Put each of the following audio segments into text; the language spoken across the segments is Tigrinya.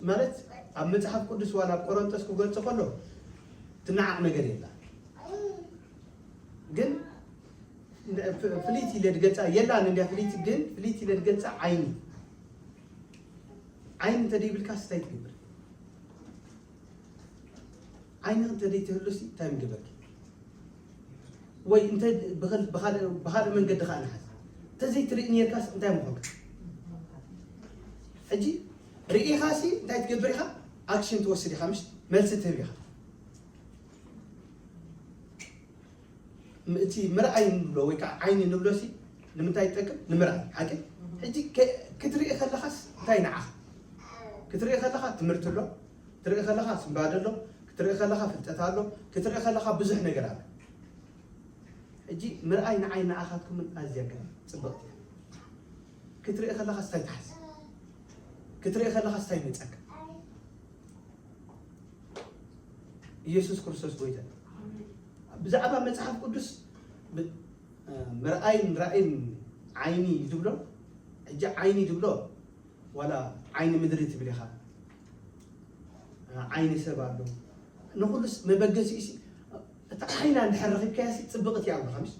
ማለት ኣብ መጽሓፍ ቅዱስ ዋላ ኣብ ቆሮንቶስ ክገልጾ ከሎ ትነዓቕ ነገር የላ። ግን ፍ- ፍልይቲ ኢለ ድገልጻ የላን እንድያ ፍልይቲ፣ ግን ፍልይቲ ኢለ ድገልጻ ዓይኒ ዓይኒ እንተ ደይብልካስ እንታይ ትገብር? ዓይኒ እንተ ደይትህሉሲ እንታይ ምገበርኪ? ወይ እንተ ብኸል- ብኻልእ ብኻልእ መንገዲ ኸዓ ንሓዝ። እንተ ዘይትርኢ ነርካስ እንታይ ምኾንካ? ሕጂ ርኢኻሲ እንታይ ትገብር ኢኻ? ኣክሽን ትወስድ ኢኻ፣ ምሽ መልሲ ትህብ ኢኻ። እቲ ምርኣይ ንብሎ ወይ ከዓ ዓይኒ ንብሎ ሲ ንምንታይ ይጠቅም? ንምርኣይ ሓቂ። ሕጂ ከ- ክትርኢ ከለኻስ እንታይ ንዓኻ? ክትርኢ ከለኻ ትምህርቲ ኣሎ፣ ክትርኢ ከለኻ ስንባደ ኣሎ፣ ክትርኢ ከለኻ ፍልጠት ኣሎ፣ ክትርኢ ከለኻ ብዙሕ ነገር ኣሎ። ሕጂ ምርኣይ ንዓይ ንዓኻትኩምን ኣዝያ ግን ፅብቕቲ እያ። ክትርኢ ከለኻስ እንታይ ትሓዝ? ክትርኢ ከለኻስ እንታይ ይመፀካ? ኢየሱስ ክርስቶስ ጎይታ። ብዛዕባ መጽሓፍ ቅዱስ ብ- ምርኣይን ራእይን ዓይኒ እዩ ዝብሎ። ሕጂ ዓይኒ ዝብሎ ዋላ ዓይኒ ምድሪ ትብል ኢኻ፣ ዓይኒ ሰብ ኣሎ። ንኹሉስ መበገሲኡ ሲ እታ ዓይና እንድሕር ረኺብካያ ሲ ጽብቕቲ እያ ኣለኻ፣ ምስ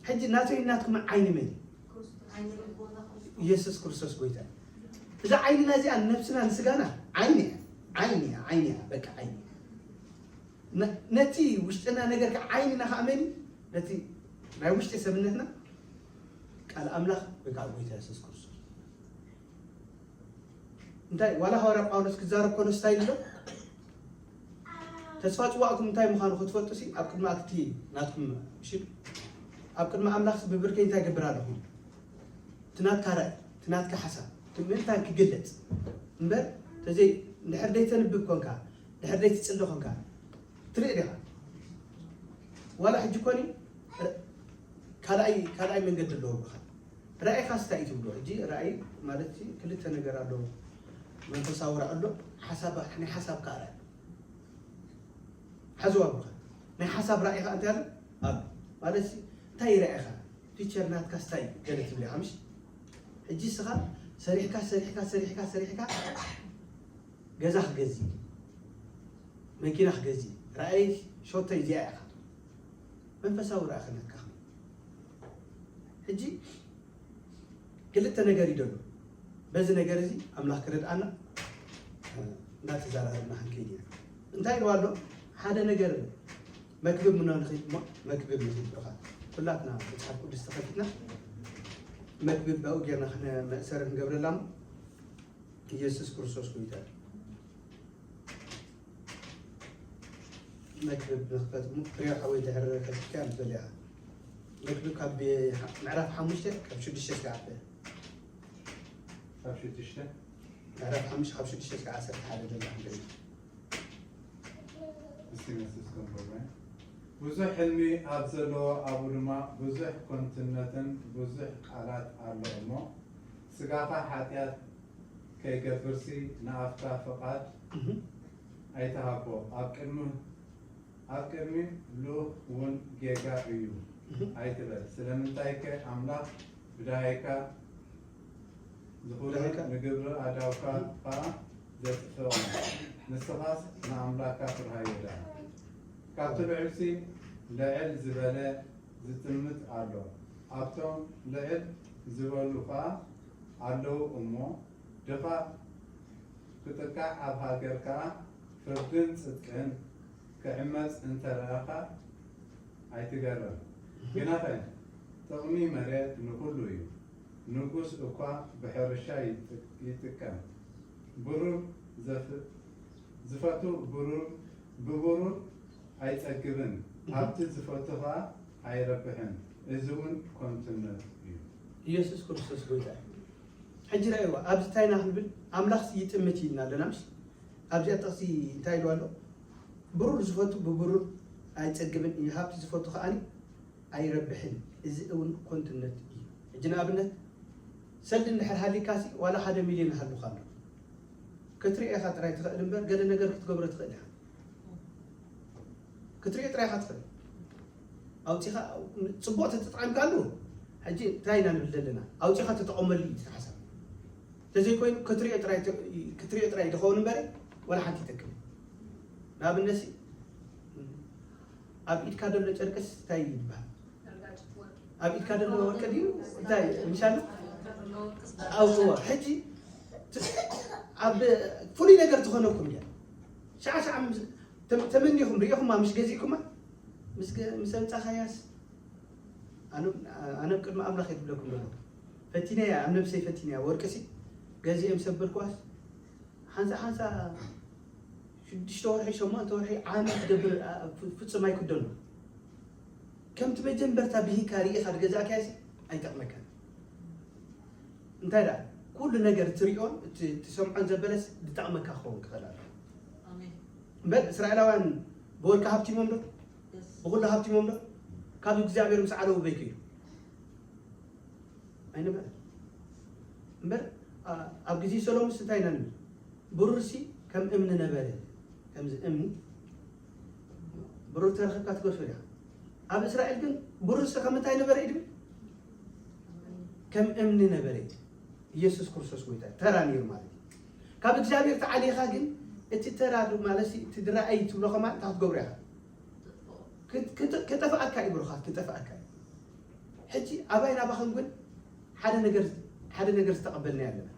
ሕጂ ናተይ ናትኩም ዓይኒ መን እዩ? ኢየሱስ ክርስቶስ ጎይታ እዩ። እዛ ዓይንና እዚኣ ነብስና ንስጋና ዓይኒ እያ፣ ዓይኒ እያ፣ ዓይኒ እያ፣ በቃ ዓይኒ እያ። ነ- ነቲ ውሽጥና ነገር ከዓ ዓይንና ከዓ መን እዩ? ነቲ ናይ ውሽጢ ሰብነትና ቃል ኣምላኽ ወይ ከዓ ጎይታ የሱስ ክርስቶስ። እንታይ ዋላ ሃዋርያ ጳውሎስ ክዛረብ ከሎ ስታይ ኢሉ ተስፋ ጽዋእኩም እንታይ ምዃኑ ክትፈልጡ ሲ ኣብ ቅድሚ ኣክቲ ናትኩም ምሽ ኣብ ቅድሚ ኣምላኽ ብብርከይ እንታይ ገብር ኣለኹ? ትናትካ ራእይ ትናትካ ሓሳብ ትምንታን ክግለጽ እምበር ተዘይ እንድሕር ደይተንብብ ኮንካ ድሕር ደይትጽሊ ኮንካ ትርኢ ዲኻ? ዋላ ሕጂ ኮኒ ካልኣይ ካልኣይ መንገዲ ኣለዎ ብኻ ራእይኻ ስታይ ትብሎ። ሕጂ ራእይ ማለት ሲ ክልተ ነገር ኣለዎ። መንፈሳዊ ራእይ ኣሎ፣ ሓሳብ ናይ ሓሳብ ከዓ ራእይ። ሓዝዋ ብኻ ናይ ሓሳብ ራእይኻ እንታይ ኣሎ ኣሎ ማለት ሲ እንታይ ራእይኻ ፊቸር ናትካ ስታይ ገለ ትብል ኢኻ ምሽ? ሕጂ ስኻ ሰሪሕካ ሰሪሕካ ሰሪሕካ ሰሪሕካ ገዛ ክገዚ መኪና ክገዚ ራእይ ሾተይ እዚኣ ኢኻ መንፈሳዊ ራእይ ከነካ ሕጂ ክልተ ነገር ይደሉ በዚ ነገር እዚ ኣምላኽ ክረድኣና እንዳተዛራረብና ክንከይድ ኢና እንታይ ኢልዋ ኣሎ ሓደ ነገር መክብብ ምና ንኽእል እሞ መክብብ ንኽእል ዶኻ ኩላትና መፅሓፍ ቅዱስ ተኸፊትና መክብብ ብኣው ጌርና ክነመእሰር ክንገብረላ እሞ ኢየሱስ ክርስቶስ ጎይታ እዩ። መክብብ ንኽፈት እሞ ሪዮ ሓወይ ድሕሪ ከፊትካ ንበል ኢኻ። መክብብ ካብ ምዕራፍ ሓሙሽተ ካብ ሽዱሽተ እስከ ዓሰርተ። ካብ ሽዱሽተ ምዕራፍ ሓሙሽተ ካብ ሽዱሽተ እስከ ዓሰርተ ሓደ ዘሎ ሓንቲ ሪዮ። እስቲ መስስ ክንብሎ። ብዙሕ ሕልሚ ኣብ ዘለዎ ኣብኡ ድማ ብዙሕ ኮንትነትን ብዙሕ ቃላት ኣሎ እሞ ስጋኻ ሓጢኣት ከይገብርሲ ንኣፍካ ፍቓድ ኣይትሃቦ። ኣብ ቅድሚ ኣብ ቅድሚ ልኡኽ እውን ጌጋ እዩ ኣይትበል። ስለምንታይከ ኣምላኽ ብዳሃይካ ዝኹሉ ብዳሃይካ? ንግብሪ ኣእዳውካ ኸኣ ዘጥፍኦም። ንስኻስ ንኣምላካ ፍርሃዮ ደኣ። ካብቲ ልዑልሲ ልዕል ዝበለ ዝጥምት ኣሎ። ኣብቶም ልዕል ዝበሉ ኸኣ ኣለዉ እሞ፣ ድኻ ክጥቃዕ ኣብ ሃገር ከኣ ፍርድን ጽድቅን ክዕመጽ እንተ ረኣኻ ኣይትገረም። ግናኸ ጥቕሚ መሬት ንኹሉ እዩ። ንጉስ እኳ ብሕርሻ ይጥ- ይጥቀም። ብሩር ዘፍ- ዝፈቱ ብሩር ብብሩር ኣይጸግብን፣ ሃብቲ ዝፈቱ ኸኣ ኣይረብሕን። እዚ እውን ከንቱነት እዩ። ኢየሱስ ክርስቶስ ጎይታ እዩ። ሕጂ ረኣይዋ ኣብዚ እንታይ ኢና ክንብል ኣምላኽሲ ይጥምት ኢልና ኣለና ምሽ ኣብዚኣ ጥቕሲ እንታይ ኢሉ ኣሎ? ብሩር ዝፈቱ ብብሩር ኣይጸግብን እዩ፣ ሃብቲ ዝፈቱ ከኣኒ ኣይረብሕን፣ እዚ እውን ኮንትነት እዩ። ሕጂ ንኣብነት ሰልዲ እንድሕር ሃሊካሲ ዋላ ሓደ ሚልዮን ሃሉካ ኣሎ ክትሪኦ ኢኻ ጥራይ ትኽእል እምበር ገለ ነገር ክትገብሮ ትኽእል ኢኻ። ክትሪኦ ጥራይ ኢኻ ትኽእል። ኣውፂኻ ፅቡቕ ተተጠቒምካሉ ሕጂ እንታይ ኢና ንብል ዘለና ኣውፂኻ ተጠቐመሉ እዩ እቲ ሓሳብ። ተዘይኮይኑ ክትሪኦ ጥራይ ተ- ክትሪኦ ጥራይ ዝኸውን እምበር ወላ ሓንቲ ይጠቅም። ንኣብነት ሲ ኣብ ኢድካ ዘሎ ጨርቅስ እንታይ ይበሃል? ኣብ ኢድካ ዘሎ ወርቂ ድዩ እንታይ ምሻሉ? ኣውፅዎ ሕጂ ት- ኣብ ፍሉይ ነገር ዝኾነኩም እያ። ሸዓ ሸዓ ምስ- ተም- ተመኒኹም ሪኢኹማ ምሽ ገዚእኩማ ምስ ገ- ምስ ኣምፃኻያስ ኣነ ኣነ ቅድሚ ኣምላኽ የድብለኩም ዘሎ ፈቲነያ ኣብ ነብሰይ ፈቲነያ ወርቅሲ ገዚኤም ሰበርኩዋስ ሓንሳ ሓንሳ ሽዱሽተ ወርሒ ሸሞንተ ወርሒ ዓመት ትገብር ፍጹም ኣይክደኖ ከምቲ መጀመርታ ብሂካ ርኢኻ ዝገዛእካያሲ ኣይጠቕመካን እንታይ ዳ ኩሉ ነገር ትሪኦን ትሰምዖን ዘበለስ ዝጠቕመካ ክኸውን ክኽእል ኣሎ እምበር እስራኤላውያን ብወርቂ ሃብቲሞም ዶ ብኩሉ ሃብቲሞም ዶ ካብ እግዚኣብሔር ምስ ዓለዉ በይከዩ ኣይነበረ እምበር ኣብ ግዜ ሰሎሙስ እንታይ ኢና ንብል ብሩርሲ ከም እምኒ ነበረ ከምዚ እምኒ ብሩር ተረኺብካ ትገድፎ ዲኻ ኣብ እስራኤል ግን ብሩርሲ ከም እንታይ ነበረ እዩ ድብል ከም እምኒ ነበረ ኢየሱስ ክርስቶስ ጎይታ ተራ ነይሩ ማለት እዩ ካብ እግዚኣብሔር ተዓሊኻ ግን እቲ ተራ ማለት እቲ ድረኣይ ትብሎ ከማን እንታይ ክትገብሮ ኢኻ ክጠፍኣካ እዩ ብሩኻት ክጠፍኣካ እዩ ሕጂ ኣባይ ናባኸም ግን ሓደ ነገር ሓደ ነገር ዝተቐበልና ኣለና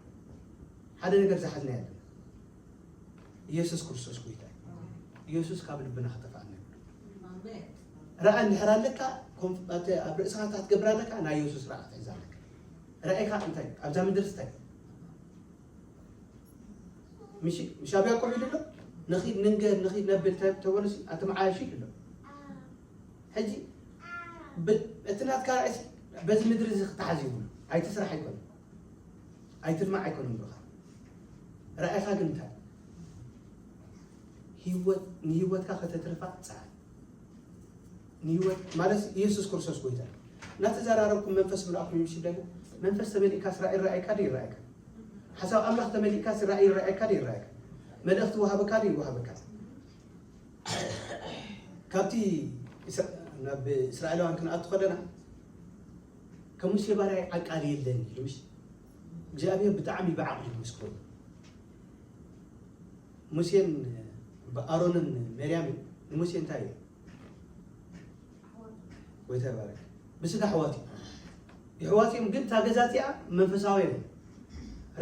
ሓደ ነገር ዝሓዝና ኣለና ኢየሱስ ክርስቶስ ጎይታ ኢየሱስ ካብ ልብና ክጠፍኣና ረኣ እንድሕር ኣለካ ኣብ ርእስኻ እንታይ ትገብር ኣለካ ናይ ኢየሱስ ረኣ ትሕዝ ኣለካ ረኣይካ እንታይ ኣብዛ ምድርስ እንታይ ምሽ ምሽ ኣብ ያዕቆብ ኢሉ ኣሎ ንኺድ ንንገር ንኺድ ነብል ተበሉሲ ኣቲ መዓያሽ ኢሉ ኣሎ ሕጂ እቲ ናትካ ራእሲ በዚ ምድሪ እዚ ክተሓዝ ይብሉ ኣይትስራሕ ኣይኮነ ኣይትልማዕ ኣይኮነ ብሩኻ ራእይኻ ግን እንታይ ህይወት ንህይወትካ ከተትርፋ ፀዓር ንህይወት ማለት ኢየሱስ ክርስቶስ ጎይታ እናተዘራረብኩም መንፈስ ምልኣኩም ይምሽ ደሞ መንፈስ ተመሊእካ ስራኤል ራእይካ ዶ ይራእይካ ሓሳብ ኣምላኽ ተመሊእካ ስራኤል ይራእይካ ዶ ይራእይካ መልእኽቲ ወሃበካ ዶ ይወሃበካ ካብቲ ናብ እስራኤላውያን ክንኣቱ ከለና ከም ሙሴ ባርያይ ዓቃል የለን ኢሉ ምሽ እግዚኣብሔር ብጣዕሚ ብዓቕሊ ምስ ክበሉ ሙሴን ኣሮንን መርያምን ንሙሴ እንታይ እዩ ጎይታ ይባረክ ብስጋ ኣሕዋት እዩ ይሕዋት እዮም ግን እታ ገዛ እቲኣ መንፈሳውያን እዮም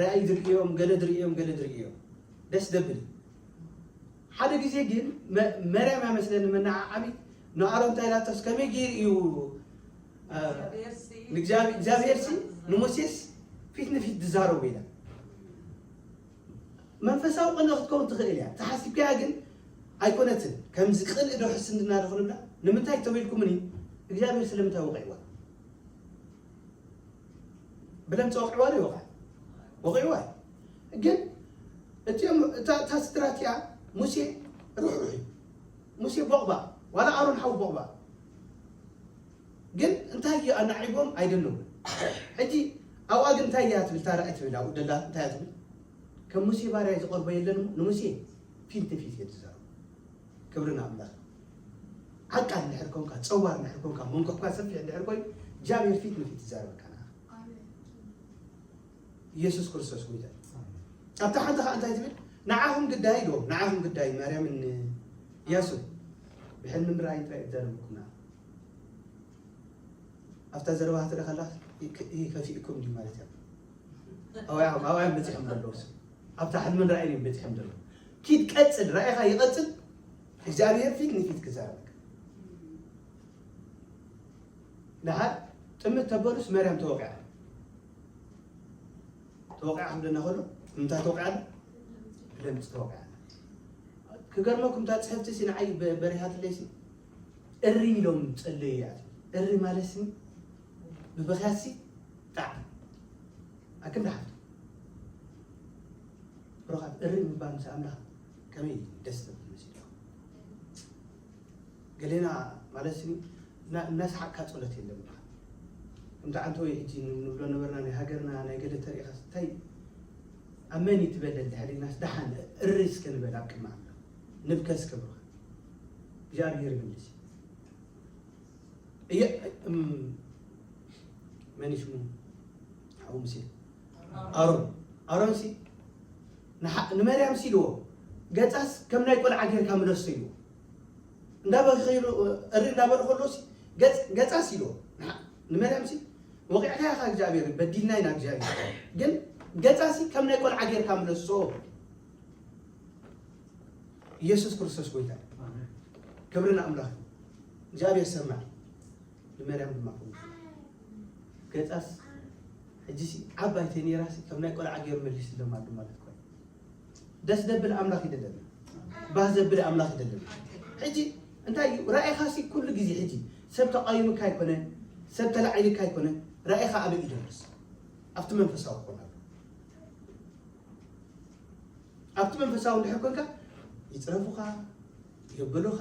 ራእይ ዝርእዮም ገለ ዝርእዮም ገለ ዝርእዮም ደስ ደብል ሓደ ግዜ ግን መርያም ያመስለኒ መናዓዓሚ ንኣሮን እንታይ ኢላቶስ ከመይ ገይሩ እዩ እግዚኣብሔር ሲ ንሙሴስ ፊት ንፊት ዝዛረቡ ኢላ መንፈሳዊ ቅንዕ ክትከውን ትኽእል እያ ተሓሲብካያ ግን ኣይኮነትን ከምዚ ቅንዕ ዶ ሕስንድና ዶ ክንብላ ንምንታይ ተበልኩምኒ እግዚኣብሔር ስለምንታይ ወቂዕዋ ብለምፂ ወቂዕዋ ዶ ይወቃ ወቂዕዋ ግን እቲኦም እታ ስድራ እቲኣ ሙሴ ርሕሩሕ እዩ ሙሴ ቦቕባቕ ዋላ ኣሮን ሓው ቦቕባቕ ግን እንታይ እዩ ኣናዒቦም ኣይደነው ሕጂ ኣብኣ ግን እንታይ እያ ትብል ታራ ትብል ኣብኡ ደላ እንታይ እያ ትብል ከም ሙሴ ባርያ ዝቐርቦ የለን ንሙሴ ፊት ንፊት እየ ትዛረቡ ክብሪ ንኣምላኽ ዓቃል እንድሕር ኮንካ፣ ጸዋር እንድሕር ኮንካ፣ መንኮፍካ ሰፊሕ እንድሕር ኮይኑ እግዚኣብሔር ፊት ንፊት ይዛረበካ ንዓኻ። ኢየሱስ ክርስቶስ ጎይታ እዩ። ኣብታ ሓንቲ ኸዓ እንታይ ትብል? ንዓኹም ግዳይ ዶ? ንዓኹም ግዳይ ማርያምን ኢያሱን ብሕልምን ራእይን ጥራይ እዩ ዝዛረበኩም ንዓኹም። ኣብታ ዘረባ ክትርኢ ከላ ይከፊእኩም ድዩ ማለት እያ? ኣብኣዮም በፂሖም ዘለዉ ኣብታ ሕልምን ራእይን እዮም በፂሖም ዘለዉ። ኪድ ቀፅል፣ ራእይኻ ይቐፅል። እግዚኣብሔር ፊት ንፊት ክዛረበካ። ደሓር ጥምት ተበሉስ መርያም ተወቂዓ። ተወቂዓ ክብለና ከሎ እንታይ ተወቂዓ? ብለምፂ ተወቂዓ። ክገርመኩም እታ ፅሕፍቲ ሲ ንዓይ በሪሃትለይ ሲ እሪ ኢሎም ፀለዩ እያ። እሪ ማለት ሲ ብብኽያት ሲ ጣዕ ኣክንዳ ሓፍቲ ብሩኻት እሪ ምባል ምስ ኣምላኽ ከመይ ደስ ትብል መሲልካ። ገሌና ማለት ሲ እናሰሓቅካ ጸሎት የለን። ከምቲ ዓንተ ወይ ሕጂ ንብሎ ነበርና ናይ ሃገርና ናይ ገለ ተሪኢኻስ እንታይ ኣብ መን እዩ ትበለል ድሕሪናስ ደሓን እሪ እስከ ንበል ኣብ ቅድሚ ኣምላኽ ንብከ እስከ ብሩኻት እግዚኣብሔር ይምልስ እዩ። እየ እም፣ መን እዩ ሽሙ? ሓው ሙሴ ኣሮን ኣሮንሲ ንሓ- ንመርያምሲ ኢልዎ፣ "ገጻስ ከም ናይ ቆልዓ ጌርካ ምለሶ" ኢልዎ። እንዳበኸ ኢሉ፣ እሪ እንዳበለ ከሎሲ፣ "ገጽ- ገጻስ" ኢልዎ። ንሓ- ንመርያምሲ፣ "ወቒዕና ኢኻ እግዚኣብሔር፣ በዲልና ኢና እግዚኣብሔር። ግን ገጻሲ ከም ናይ ቆልዓ ጌርካ ምለሶ" ኢየሱስ ክርስቶስ ጎይታ እዩ። ኣሜን። ክብሪ ንኣምላኽ እዩ። እግዚኣብሔር ሰማዕ፣ ንመርያም ድማ ክብሪ። ገጻስ ሕጂሲ ዓባይ ተነይራሲ ከም ናይ ቆልዓ ገይሩ መሊስሎም ኣሎ ማለት እኮ እዩ። ደስ ደብል ኣምላኽ ይደለና። ባህ ዘብል ኣምላኽ ይደለና። ሕጂ እንታይ እዩ? ራእይኻሲ ኩሉ ግዜ ሕጂ ሰብ ተቃይሙካ ኣይኮነ፣ ሰብ ተላዒልካ ኣይኮነ፣ ራእይኻ ኣበይ እዩ ደርስ? ኣብቲ መንፈሳዊ ክኾን ኣሎ። ኣብቲ መንፈሳዊ እንድሕር ኮንካ፣ ይጽረፉኻ፣ የበሉኻ፣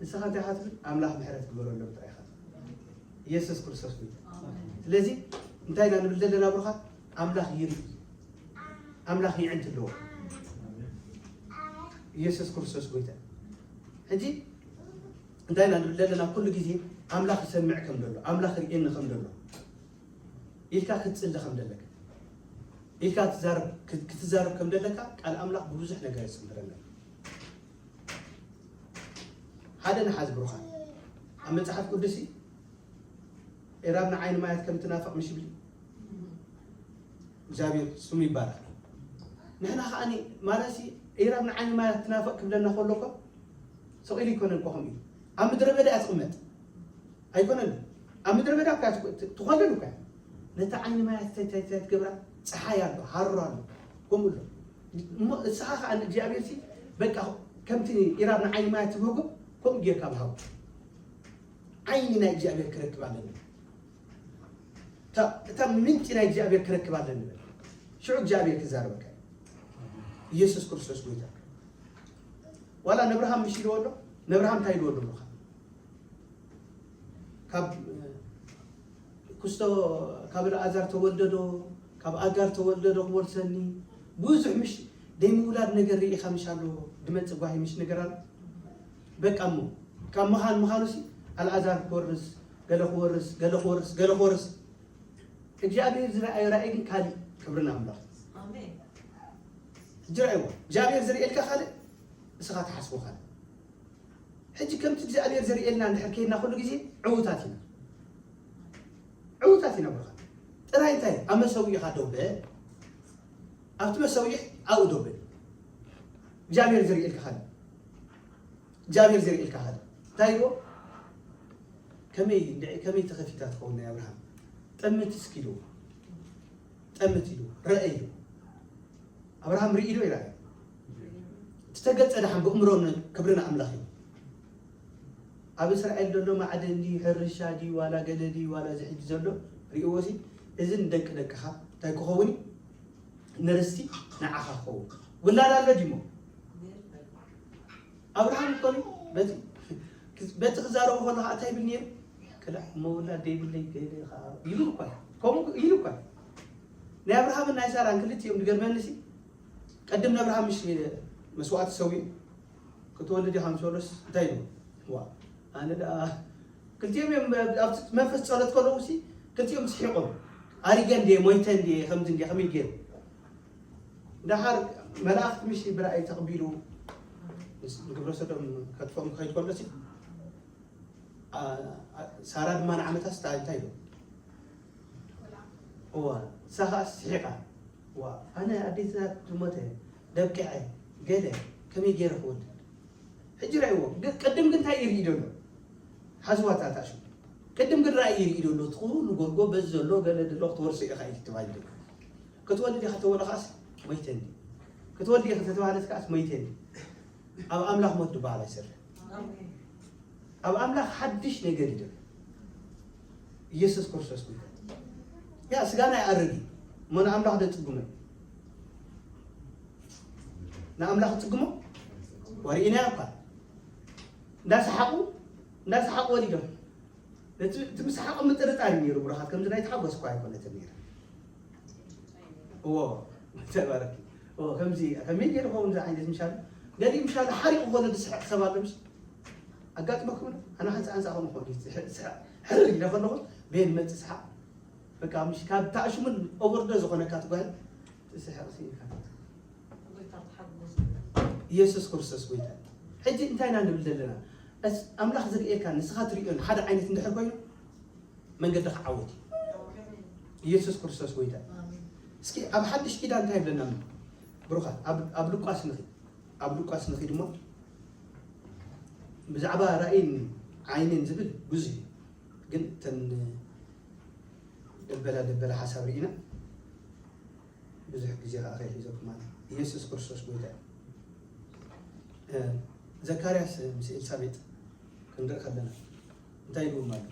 ንስኻ እንታይ ኢኻ ትብል? ኣምላኽ ምሕረት ግበረሎም ጥራይ ኢኻ ትብል። ኢየሱስ ክርስቶስ ጎይታ። ስለዚ እንታይ ኢና ንብል ዘለና ብሩኻት? ኣምላኽ ይርኢ፣ ኣምላኽ ይዕንት ኣለዎ። ኢየሱስ ክርስቶስ ጎይታ። ሕጂ እንታይ ኢና ንብል ዘለና? ኩሉ ግዜ ኣምላኽ ይሰምዕ ከም ዘሎ፣ ኣምላኽ ይርእየኒ ከም ዘሎ ኢልካ ክትጽሊ ከም ዘለካ፣ ኢልካ ክትዛረብ፣ ክት- ክትዛረብ ከም ዘለካ ቃል ኣምላኽ ብብዙሕ ነገር የስተምህረና። ሓደ ንሓዝ ብሩኻት፣ ኣብ መጽሓፍ ቅዱስ ኢራብ ንዓይኒ ማያት ከም ትናፍቕ ምሽ ይብል። እግዚኣብሔር ስሙ ይባረክ። ንሕና ከዓኒ ማለትሲ ኢራብ ንዓይኒ ማያት ትናፍቕ ክብለና ከሎ እኮ ስቕ ኢሉ ኣይኮነን እኮ ከምኡ ኢሉ። ኣብ ምድረ በዳ እያ ትቕመጥ። ኣይኮነን። ኣብ ምድረ በዳ እኮ እያ ትኮ- ት- ትኾልል እኮ እያ። ነቲ ዓይኒ ማያት እንታይ እንታይ እንታይ ትገብራ? ጸሓይ ኣሎ፣ ሃሩር ኣሎ፣ ከምኡ ኣሎ። እሞ ንስኻ ከኣ ንእግዚኣብሔር ሲ በቃ ከምቲ ኢራብ ንዓይኒ ማያት ትብህጎ ከምኡ ጌርካ ብሃቦ። ዓይኒ ናይ እግዚኣብሔር ክረክብ ኣለኒ። እታ እታ ምንጪ ናይ እግዚኣብሔር ክረክብ ኣለኒ በል። ሽዑ እግዚኣብሔር ክዛረበካ እዩ። ኢየሱስ ክርስቶስ ጎይታ። ዋላ ነብርሃም ምሽ ኢልዎ ኣሎ? ነብርሃም እንታይ ኢልዎ ኣሎ? ካብ ኩስቶ ካብ ኣልኣዛር ተወልደ ዶ ካብ ኣጋር ተወልደ ዶ ክወርሰኒ? ብዙሕ ምሽ ደይ ምውላድ ነገር ርኢኻ ምሽ ኣሎ ድመጽእ ጓሂ ምሽ ነገር ኣሎ። በቃ እሞ ካብ ምኻን ምኻኑ ሲ ኣልኣዛር ክወርስ ገለ ክወርስ ገለ ክወርስ ገለ ክወርስ እግዚኣብሔር ዝረኣዮ ራእይ ግን ካሊእ። ክብሪ ንኣምላኽ። ኣሜን። ሕጂ ረኣይዎ እግዚኣብሔር ዝርእየልካ ካልእ እስኻ ትሓስቦ ካልእ። ሕጂ ከምቲ እግዚኣብሔር ዝርእየልና እንድሕር ከይድና ኩሉ ግዜ ዕዉታት ኢና። ዕዉታት ኢና ብርኻ ጥራይ እንታይ ኣብ መሰዊእኻ ደው በል። ኣብቲ መሰዊእ ኣብኡ ደው በል። እግዚኣብሔር ዝርእየልካ ካልእ እግዚኣብሔር ዝርእየልካ ካልእ እንታይ ኢልዎ? ከመይ ከመይ ተኸፊታ ትኸውን ናይ ኣብርሃም ጠምት እስኪ ኢልዎ። ጠምት ኢሉ ረአ ኢሉ ኣብርሃም ርኢ ዶ ይረኣዩ? እቲ ተገልጸ ደሓን ብእምሮ ክብሪ ንኣምላኽ እዩ። ኣብ እስራኤል ዘሎ ማዕደን ድዩ ሕርሻ ድዩ ዋላ ገለ ድዩ ዋላ እዚ ሕጂ ዘሎ ርእዎ ሲ እዚ ንደቂ ደቅኻ እንታይ ክኸውን እዩ? ንርስቲ ንዓኻ ክኸውን ውላድ ኣሎ ድሞ? ኣብርሃም እኮ በቲ በቲ ክዛረቡ ከሎ ከዓ እንታይ ይብል ነይሩ? ክላ እሞ ውላድ ደይብለይ ገለ ከዓ ይብል እኳ እዩ። ከምኡ ኢሉ እኳ እዩ። ናይ ኣብርሃምን ናይ ሳራን ክልቲኦም ዝገርመኒ ሲ ቀድም ንኣብርሃም ምሽ መስዋዕቲ ሰዊኡ ክትወልድ ኢኻ ምስ በሎስ እንታይ ኢሉ? ዋ ኣነ ደኣ ክልቲኦም እዮም ኣብቲ መንፈስ ጸሎት ከለዉ ሲ ክልቲኦም ስሒቖም ኣሪገ እንድየ ሞይተ እንድየ ከምዚ እንድየ ከመይ ገይሩ ደሓር መላእኽቲ ምሽ ብራእይ ተቕቢሉ ንግብረ ሰዶም ከጥፎም ክኸይድ ከሎ ሲ ሳራ ድማ ንዓመታ ስታ እንታይ ኢሉ እዋ ንሳ ከዓ ስሒቓ እዋ ኣነ ኣዴትና ዝሞተ ደብቂዐ ገለ ከመይ ገይረ ክወልድ ሕጂ ራእይዎ ቅድም ግን እንታይ ይርኢ ደሎ ሓዝዋታ ታሹ ቅድም ግን ራእይ ይርኢ ደሎ እቲ ኩሉ ጎልጎ በዚ ዘሎ ገለ ደሎ ክትወርሶ ኢኻ ኢሉ ተባሂሉ ክትወልድ ኢኻ ተበሎ ከዓስ ሞይተኒ ክትወልድ ኢኻ ተተባህለት ከዓስ ሞይተኒ ኣብ ኣምላኽ ሞት ዝበሃል ኣይሰርሕ ኣብ ኣምላኽ ሓድሽ ነገር ይደል ኢየሱስ ክርስቶስ ጉዳ ያ ስጋና ይኣርግ እሞ ንኣምላኽ ደጽጉመ ንኣምላኽ ጽጉሞ ወርኢና እኳ እንዳሰሓቁ እንዳሰሓቁ ወሊዶም እቲ ምስሓቁ ምጥርጣር ነይሩ ብረኻት ከምዚ ናይ ተሓጎስ እኳ ኣይኮነትን ነይሩ እዎ ተባረኪ እዎ ከምዚ ከመይ ገይሩ ኸውን እዚ ዓይነት ምሻል ገሊእ ምሻል ሓሪቑ ኮነ ዝስሕቕ ሰብ ኣሎ ምሽ ኣጋጥመኩም ኣነ ሓንሳ ሓንሳ ኮነ ኮነ ሕር ኢለ ከለኹ ቤን መፅእ ስሓቕ በቃ ምሽ ካብ ታእሽሙን ኦቨርዶ ዝኾነካ ትጓል ትስሕቕ ኢልካ። ኢየሱስ ክርስቶስ ጎይታ። ሕጂ እንታይ ኢና ንብል ዘለና? እስ ኣምላኽ ዝርእየካ ንስኻ ትርእዮን ሓደ ዓይነት እንድሕር ኮይኑ መንገድኻ ዓወት እዩ። ኢየሱስ ክርስቶስ ጎይታ። እስኪ ኣብ ሓድሽ ኪዳን እንታይ ይብለና ኣሎ? ብሩኻት ኣብ ኣብ ሉቃስ ንኺድ። ኣብ ሉቃስ ንኺድ እሞ ብዛዕባ ራእይን ዓይንን ዝብል ብዙሕ እዩ። ግን እተን ደበላ ደበላ ሓሳብ ርኢና ብዙሕ ግዜ ከዓ ከይሒዘኩም ማለት እዩ። ኢየሱስ ክርስቶስ ጎይታ እዩ። እ፣ ዘካርያስ ምስ ኤልሳቤጥ ክንርኢ ከለና እንታይ ኢልዎም ኣሎ?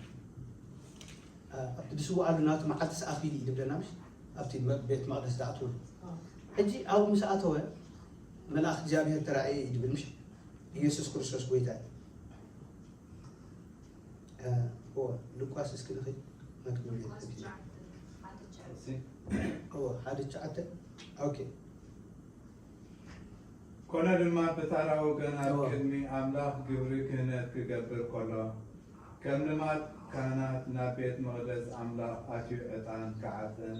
እ፣ ኣብቲ ዝስውኣሉ ናቱ መዓልቲ ሰኣኺሉ እዩ ዝብለና ምሽ? ኣብቲ መ-፣ ቤት መቕደስ ዝኣትወሉ። ሕጂ ኣብኡ ምስ ኣተወ መልኣኽ እግዚኣብሔር ተራእየ እዩ ዝብል ምሽ? ኢየሱስ ክርስቶስ ጎይታ እዩ። እ፣ እዎ፣ ሉቃስ እስኪ ንኺድ። መክብብ እሺ። እዎ፣ ሓደ ትሽዓተ። ኦኬ። ኮነ ድማ ብታራ ወገን ኣብ እዎ። ቅድሚ ኣምላኽ ግብሪ ክህነት ክገብር ከሎ፣ ከም ልማድ ካህናት ናብ ቤት መቕደስ ኣምላኽ ኣትዩ ዕጣን ክዓጥን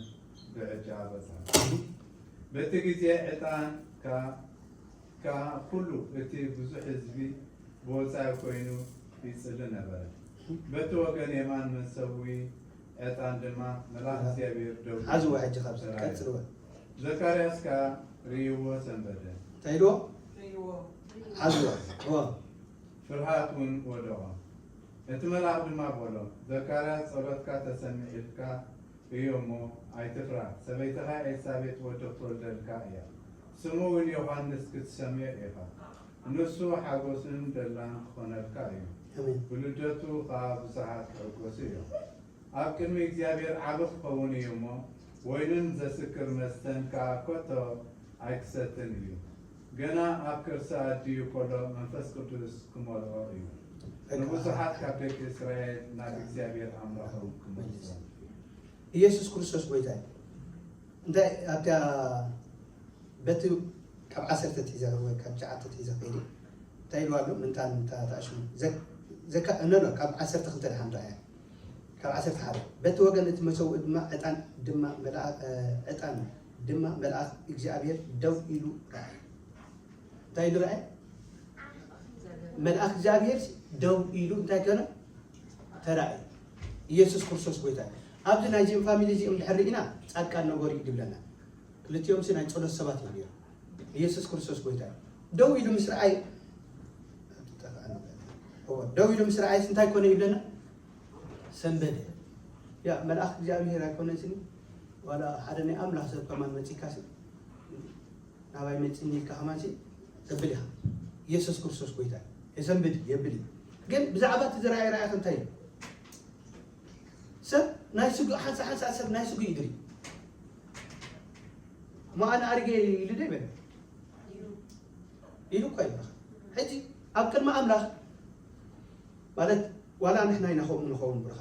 ብዕጫ በጽሐ። በቲ ግዜ ዕጣን ከ-፣ ከኣ ኩሉ እቲ ብዙሕ ህዝቢ ብወጻኢ ኮይኑ ይጽሊ ነበረ። በቲ ወገን የማን መሰዊ ዕጣን ድማ መልኣኽ እግዚኣብሔር ደው ኢሉ ሓዝዎ ሕጂ ካብዚ ተራእየ። ቀጽልዎ። ዘካርያስ ከኣ ርእይዎ ሰንበደ። እንታይ ኢልዎ? ርእይዎ። ሓዝዎ። እዎ። ፍርሃት እውን ወደቖ። እቲ መልኣኽ ድማ በሎ፣ ዘካርያስ፣ ጸሎትካ ተሰሚዑልካ እዩ እሞ ኣይትፍራህ። ሰበይትኻ ኤልሳቤጥ ወዲ ክትወልደልካ እያ። ስሙ እውን ዮሃንስ ክትሰምዮ ኢኻ። ንሱ ሓጎስን ደላን ክኾነልካ እዩ። ኣሜን። ብልደቱ ኸኣ ብዙሓት ክሕጎሱ እዮም። ኣብ ቅድሚ እግዚኣብሔር ዓቢ ክኸውን እዩ እሞ፣ ወይንን ዘስክር መስተን ከኣ ከቶ ኣይክሰትን እዩ። ገና ኣብ ከርሲ ኣዲኡ ከሎ መንፈስ ቅዱስ ክመልኦ እዩ። ንብዙሓት ካብ ደቂ እስራኤል ናብ እግዚኣብሔር ኣምላኾም ክመልሶም እዩ። ኢየሱስ ክርስቶስ ጎይታ እዩ። እንታይ ኣብታ በቲ ካብ ዓሰርተ ትሒዘ ወይ ካብ ትሽዓተ ትሒዘ ከይዲ እንታይ ኢልዋ ኣሎ? ምንታን እንታ ተኣሽሙ ዘ-፣ ዘካ-፣ ኖ፣ ኖ፣ ካብ ዓሰርተ ክልተ ደሓን ረኣያ። ካብ ዓሰርተ ሓደ በቲ ወገን እቲ መሰውኢ ድማ ዕጣን ድማ መልኣ-፣ እ፣ ዕጣን ድማ መልኣኽ እግዚኣብሔር ደው ኢሉ ረኣየ። እንታይ ኢሉ ረኣየ? መልኣኽ እግዚኣብሔር ደው ኢሉ እንታይ ከነ ተራእየ። ኢየሱስ ክርስቶስ ጎይታ እዩ። ኣብዚ ናይዚኦም ፋሚሊ እዚኦም ድሕር ርኢና ጻድቃን ነበሩ እዩ ዝብለና። ክልቲኦም ሲ ናይ ጸሎት ሰባት እዮም ነይሮም። ኢየሱስ ክርስቶስ ጎይታ እዩ። ደው ኢሉ ምስ ረኣየ፣ እዎ፣ ደው ኢሉ ምስ ረኣየስ እንታይ ኮነ ይብለና? ሰንበደ። ያ መልኣኽ እግዚኣብሔር ኣይኮነን ስኒ፣ ዋላ ሓደ ናይ ኣምላኽ ሰብ ከማን መጺካ ሲ፣ ናባይ መጺኒ ኢልካ ከማን ሲ፣ ተብል ኢኻ። ኢየሱስ ክርስቶስ ጎይታ እዩ። የሰንብድ የብል እዩ። ግን ብዛዕባ እቲ ዝረኣየ ረኣያ እንታይ እዩ? ሰብ ናይ ስጉ፣ ሓንሳ ሓንሳ ሰብ ናይ ስጉ ይድሪ። እሞ ኣነ ኣሪገ ኢሉ ዶ ይበል? ኢሉ እኮ ይብለኻ። ሕጂ ኣብ ቅድሚ ኣምላኽ ማለት ዋላ ንሕና ኢና ከምኡ ንኸውን ብርኻ።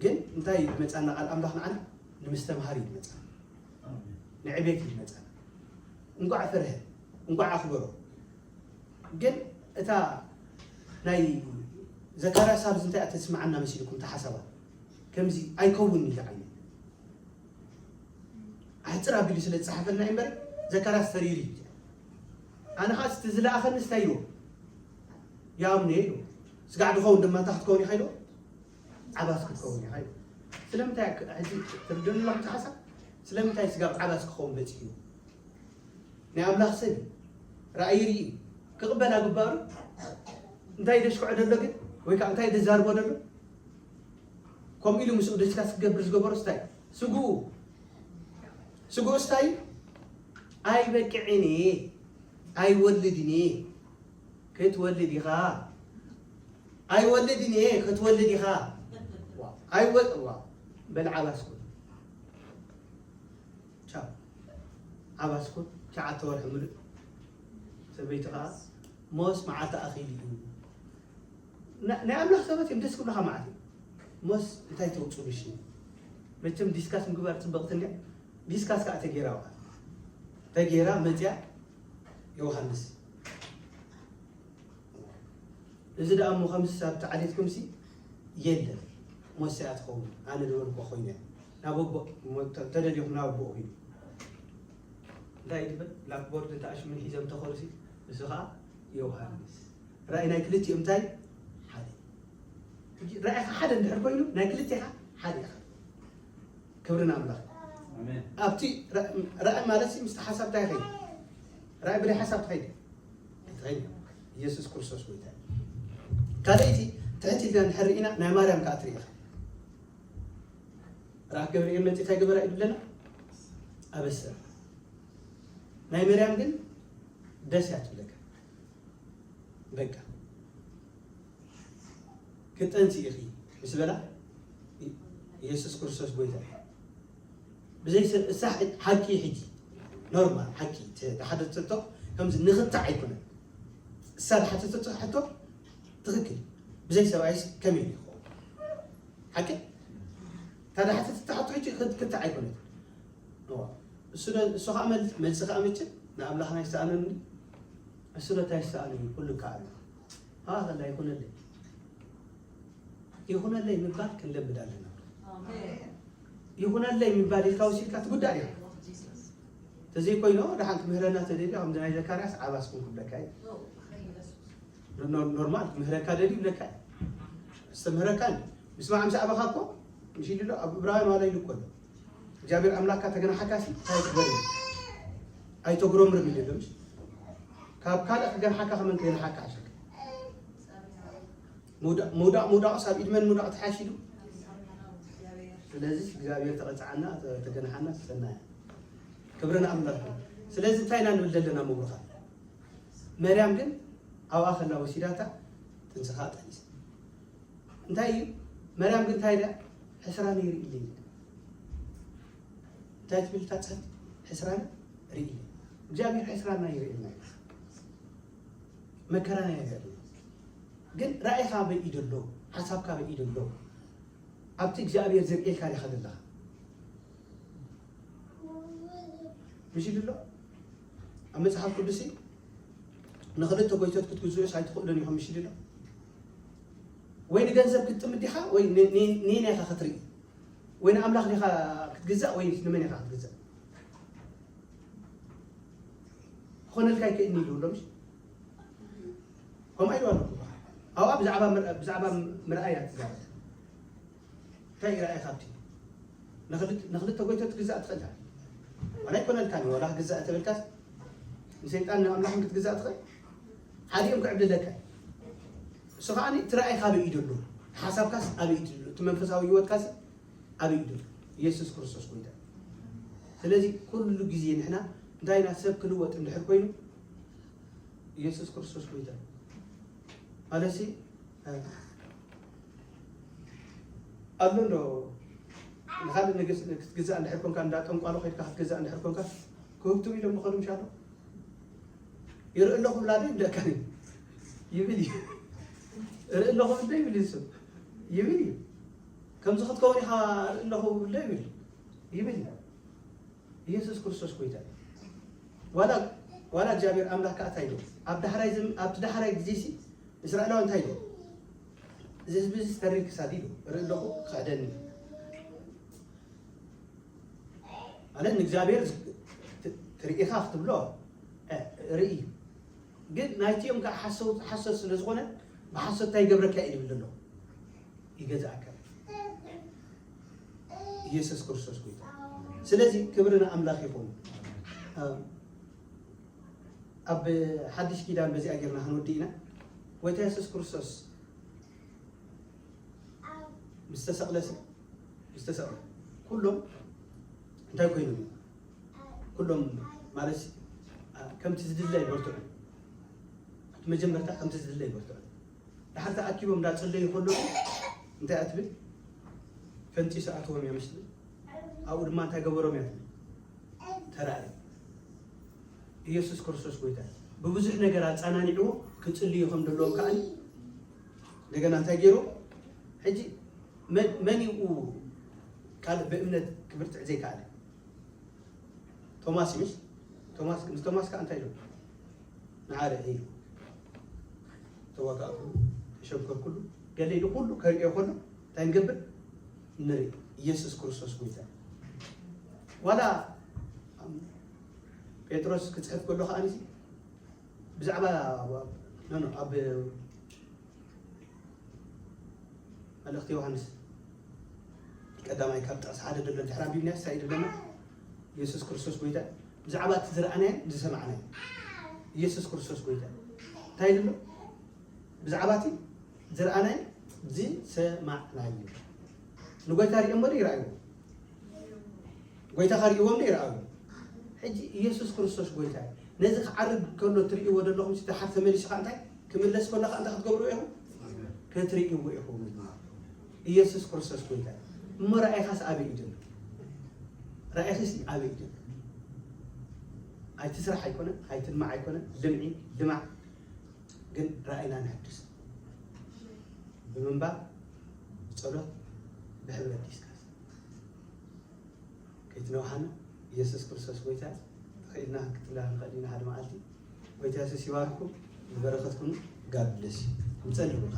ግን እንታይ እዩ ዝመጻና ቃል ኣምላኽ ንዓና? ንምስተምሃር እዩ ዝመጻና። ንዕቤት እዩ ዝመጻና። እንቋዕ ፈርሀ፣ እንቋዕ ኣኽበሮ። ግን እታ ናይ ዘካርያስ ኣብዚ እንታይ እያ ተስምዓና መሲልኩም እታ ሓሳባ? ከምዚ ኣይከውን እዩ ዓይነት። ኣሕጽር ኣቢሉ ስለ ዝጸሓፈልና እዩ እምበር ዘካርያስ ተሪሩ እዩ። ኣነ ኸኣ እቲ ዝለኣኸኒ እንታይ ኢልዎ? ያምኔ ኢልዎ። ስጋዕ ድኸውን ድማ እንታይ ክትከውን ኢኻ ኢልዎ? ዓባስ ክትከውን ኢኻ ኢልዎ። ስለምንታይ ክ-፣ ሕጂ ትርድእኒ ኣለኹም እቲ ሓሳብ? ስለምንታይ ስጋብ ዓባስ ክኸውን በጺሕዎ? ናይ ኣምላኽ ሰብ እዩ። ራእይ ርኢ እዩ። ክቕበል ኣግባሩ እንታይ ደሽክዖ ደሎ ግን? ወይ ከዓ እንታይ ደዛርቦ ደሎ? ከምኡ ኢሉ ምስኡ ዲስካስ ክገብር ዝገበሮ ስታይ? ስግኡ። ስግኡ ስታይ? ኣይበቅዕን እየ። ኣይወልድን እየ። ክትወልድ ኢኻ። ኣይወልድን እየ። ክትወልድ ኢኻ። ዋ፣ ኣይወ-፣ ዋ፣ በል ዓባስ ኩን። ቻው። ዓባስ ኩን። ትሽዓተ ወርሒ ምሉእ። ሰበይቲ ኸዓ ሞስ መዓልቲ ኣኺሉ እዩ። ና-፣ ናይ ኣምላኽ ሰባት እዮም ደስ ክብሉኻ መዓት እዩ። ሞስ እንታይ ተውፅሉ ሽኒ? መቸም ዲስካስ ምግባር ፅብቕቲ እንድያ። ዲስካስ ከዓ ተጌራ ውዓል። ተጌራ መፅያ ዮሃንስ። እዚ ደኣ እሞ ከምዚ ሳብ ተዓሊትኩምሲ የለን። ሞስ እያ ትኸውን። ኣነ ዝበልኩ ኮይነ። ናብ ኣቦ-፣ ሞ-፣ ተ-፣ ተደሊኹም ናብ ኣቦኡ ሂዱ። እንታይ ትብል? ብላክቦርድ እንታይ ሽምን ሒዞም ተኸርሲ፣ እዚ ኸዓ ዮሃንስ። ራእይ ናይ ክልቲኦም እንታይ? ሓደ። ሕጂ ራእይኻ ሓደ እንድሕር ኮይኑ፣ ናይ ክልቴኻ ሓደ ኢኻ። ክብሪ ንኣምላኽ። ኣሜን። ኣብቲ ራ-፣ ራእይ ማለት ሲ ምስቲ ሓሳብ እንታይ ይኸይድ? ራእይ ብናይ ሓሳብ ትኸይድ? ትኸይድ። ኢየሱስ ክርስቶስ ጎይታ እዩ። ካልኣይቲ፣ ትሕት ኢልና እንድሕር ርኢና፣ ናይ ማርያም ከኣ ትርኢ ኢኻ። ራእይ ገብርኤል መጺኡ እንታይ ገበራ እዩ ዝብለና? ኣበሰረ። ናይ መርያም ግን ደስ እያ ትብለካ። በቃ ክጠንሲ ኢኺ ምስ በላ፣ ኢየሱስ ክርስቶስ ጎይታ እዩ። ብዘይ ሰብ እሳ ሓቂ ሕጂ ኖርማል ሓቂ ተ-፣ ተሓተተቶ ከምዚ ንኽታዕ ኣይኮነን። እሳ ዝሓተተቶ ሕቶ ትኽክል። ብዘይ ሰብኣይስ ከመይ ይኸውን? ሓቂ? እታ ዝሓተተቶ ሕቶ ሕጂ ክት-፣ ክታዕ ኣይኮነን። እዋ። እሱ ዶ-፣ እሱ ኸዓ መል-፣ መልሲ ኸዓ መቸም ንኣምላኽና ይሰኣኖ እንዲ? እሱ ዶ እንታይ ይሰኣኖ እዩ? ኩሉ ከኣሉ። ሃ፣ ከላ ይኹነለይ። ይኹነለይ ምባል ክንለምድ ኣለና። ኣሜን። ይኹነለይ ምባል ኢልካ ወሲድካ ትጉዳእ ዲኻ? ጂሰስ። ተዘይኮይኑ፣ ደሓን ክምህረና ተደልዩ፣ ከምዚ ናይ ዘካርያስ ዓባስ ኩን ክብለካ እዩ። ኖ፣ ኖ፣ ኖ፣ ኖርማል ክምህረካ ደልዩ ይብለካ እዩ። ኣስተምህረካ እዩ። ምስማዕ ምስ ኣበኻ እኮ፣ ምሽ ኢሉ ኣሎ፣ ኣብ ዕብራውያን ዋላ ኢሉ እኮ ኣሎ። እግዚኣብሔር ኣምላክካ ተገናሓካሲ እንታይ ትግበር እዩ? ኣይተጉረምርም ኢሉ ኣሎ፣ ምሽ? ካብ ካልእ ክገንሓካ ከመን ክገንሓካ ሓሸካ? ምውዳቕ፣ ምውዳቕ፣ ምውዳቕስ ኣብ ኢድ መን ምውዳቕ ትሓሽ ኢሉ? ስለዚ እግዚኣብሔር ተቐጽዓና፣ ተ-፣ ተገንሓና፣ ሰናያ። ክብሪ ንኣምላኽ ይኹን። ስለዚ እንታይ ኢና ንብል ዘለና ምብሩኻት? መርያም ግን ኣብኣ ከላ ወሲዳታ ጥንስኻ ጠኒሳ። እንታይ እዩ? መርያም ግን እንታይ ኢላ? ሕስራን ይርኢ ኢለ። እንታይ ትብል እታ ጽሕፍቲ? ሕስራን ርኢ ኢለ። እግዚኣብሔር ሕስራና ይርእየና እዩ። መከራና ይርእየና። ግን ራእይኻ ኣበይ እዩ ዘሎ? ሓሳብካ ኣበይ እዩ ዘሎ? ኣብቲ እግዚኣብሔር ዘርእየካ ዲኻ ዘለኻ? ምሽ ኢሉ ኣሎ? ኣብ መጽሓፍ ቅዱስ ንኽልተ ጎይቶት ክትግዝኡስ ኣይትኽእሉን ኢኹም፣ ምሽ ኢሉ ኣሎ? ወይ ንገንዘብ ክትጥምት ዲኻ፣ ወይ ን-፣ ን-፣ ንየናይ ኢኻ ክትርኢ? ወይ ንኣምላኽ ዲኻ ክትግዛእ፣ ወይ ንመን ኢኻ ክትግዛእ? ክኾነልካ ኣይክእልን ኢሉ ኣሎ፣ ምሽ? ከምኡ ኢሉ ኣሎ እኮ። ኣብኣ ብዛዕባ ምር-፣ ብዛዕባ ምርኣይ እያ ትዛረብ። እንታይ ይረኣይ ካብቲ? ንኽልተ፣ ንኽልተ ጎይቶ ክትግዛእ ትኽእል ኢኻ። ዋላ ኣይኮነልካን እዩ፣ ዋላ ክግዛእ ተበልካስ ንሰይጣን ንኣምላኽን ክትግዛእ ትኽእል። ሓዲኦም ክዕብልለካ እዩ። እሱ ከኣ እቲ ራእይኻ ኣበይ እዩ ዘሎ? ሓሳብካስ ኣበይ እዩ ዘሎ? እቲ መንፈሳዊ ህይወትካስ ኣበይ እዩ ዘሎ? ኢየሱስ ክርስቶስ ጎይታ እዩ። ስለዚ ኩሉ ግዜ ንሕና እንታይ ኢና፣ ሰብ ክልወጥ እንድሕር ኮይኑ ኢየሱስ ክርስቶስ ጎይታ እዩ። ማለትሲ፣ እ፣ ኣሎ እንዶ ንኻልእ ንግስ-፣ ክትግዛእ እንድሕር ኮንካ፣ እንዳ ጠንቋሎ ከይድካ ክትገዛእ እንድሕር ኮንካ፣ ክህብትው ኢሎም ዝኸዱ ምሽ ኣሎ? ይርኢ ኣለኹ ብላ ዶ ይብለካ እዩ? ይብል እዩ። እርኢ ኣለኹ ብል ዶ ይብል እዩ እሱ? ይብል እዩ። ከምዚ ክትከውን ኢኻ እርኢ ኣለኹ ብል ዶ ይብል? ይብል እዩ። ኢየሱስ ክርስቶስ ጎይታ እዩ። ዋላ፣ ዋላ እግዚኣብሔር ኣምላኽ ከኣ እንታይ ኢሉ? ኣብ ዳሕራይ ዘም-፣ ኣብቲ ዳሕራይ ግዜሲ እስራኤላውያን እንታይ ኢሉ? እዚ ህዝቢ እዚ ዝተሪር ክሳድ ኢሉ፣ እርኢ ኣለኹ ክኽሕደኒ። ማለት ንእግዚኣብሔር ዝ-፣ ት-፣ ትርኢኻ ክትብሎ፣ እ፣ ርኢ እዩ። ግን ናይቲኦም ከኣ ሓሰውቲ፣ ሓሶት ስለ ዝኾነ፣ ብሓሶት እንታይ ይገብረካ እዩ ዝብል ዘሎ? ይገዝኣካ። ኢየሱስ ክርስቶስ ጎይታ። ስለዚ ክብሪ ንኣምላኽ ይኹን። እ፣ ኣብ ሓድሽ ኪዳን በዚኣ ጌርና ክንወዲ ኢና። ጎይታ የሱስ ክርስቶስ ምስ ተሰቕለሲ፣ ምስ ተሰቕለ፣ ኩሎም እንታይ ኮይኖም እዮም? ኩሎም ማለት፣ እ፣ ከምቲ ዝድለ ኣይበርትዑን። እቲ መጀመርታ ከምቲ ዝድለ ኣይበርትዑን። ድሓር ተኣኪቦም እንዳጸለዩ ከለዉ እንታይ እያ ትብል? ፈንጢሱ ኣተዎም እያ፣ ምሽ ትብል? ኣብኡ ድማ እንታይ ገበሮም እያ ትብል? ተራእዩ። ኢየሱስ ክርስቶስ ጎይታ እዩ። ብብዙሕ ነገር ኣጸናኒዕዎ ክጽልዩ ከም ዘለዎም ከኣ እንደገና እንታይ ገይሩ? ሕጂ መን፣ መን እዩ ካልእ ብእምነት ክብርትዕ ዘይከኣለ? ቶማስ እዩ፣ ምሽ? ቶማስ፣ ምስ ቶማስ ከኣ እንታይ ኢሉ? ንዓ ርእ ኢሉ። ተዋጋእኩሉ፣ ተሸንከርኩሉ፣ ገለ ኢሉ ኩሉ ከርእዮ ከሎ እንታይ ንገብር? ንርኢ። ኢየሱስ ክርስቶስ ጎይታ። ዋላ፣ ጴጥሮስ ክጽሕፍ ከሎ ከኣ ንዚ ብዛዕባ ኖ ኖ ኣብ መልእኽቲ ዮሃንስ ቀዳማይ ካብ ጥቕሲ ሓደ ዘሎ ድሕሪ ኣንቢብና ሳይ ዘለና ኢየሱስ ክርስቶስ ጎይታ ብዛዕባ እቲ ዝረኣናዮ ዝሰማዕናዮ ኢየሱስ ክርስቶስ ጎይታ እንታይ ይብሎ? ብዛዕባ እቲ ዝረኣናዮ ዝሰማዕናዮ ንጎይታ ሪኦም ዶ ይረኣይዎ? ጎይታ ከርእዎም ዶ ይረኣዩ? ሕጂ ኢየሱስ ክርስቶስ ጎይታ እዩ። ነዚ ክዓርግ ከሎ ትርእይዎ ዘለኹም ሲ ድሓር ተመሊስኻ እንታይ ክምለስ ከሎ ከዓ እንታይ ክትገብሩ ኢኹም? ክትርእይዎ ኢኹም። ኢየሱስ ክርስቶስ ጎይታ እዩ። እሞ ራእይኻስ ኣበይ እዩ ዘሎ? ራእይኽስ ኣበይ እዩ ዘሎ? ኣይትስራሕ ኣይኮነ ኣይትልማዕ ኣይኮነ ልምዒ ልማዕ ግን ራእይና ነሕድስ ብምንባብ ብጸሎት ብሕብረት ዲስካስ ከይትነውሓና ኢየሱስ ክርስቶስ ጎይታ ተኽኢልና ክንቅጽላ ንኽእል ኢና ሓደ መዓልቲ ጎይታ የሱስ ይባርኩም ዝበረኸትኩም ጋድ ብለስ ይጸልዩካ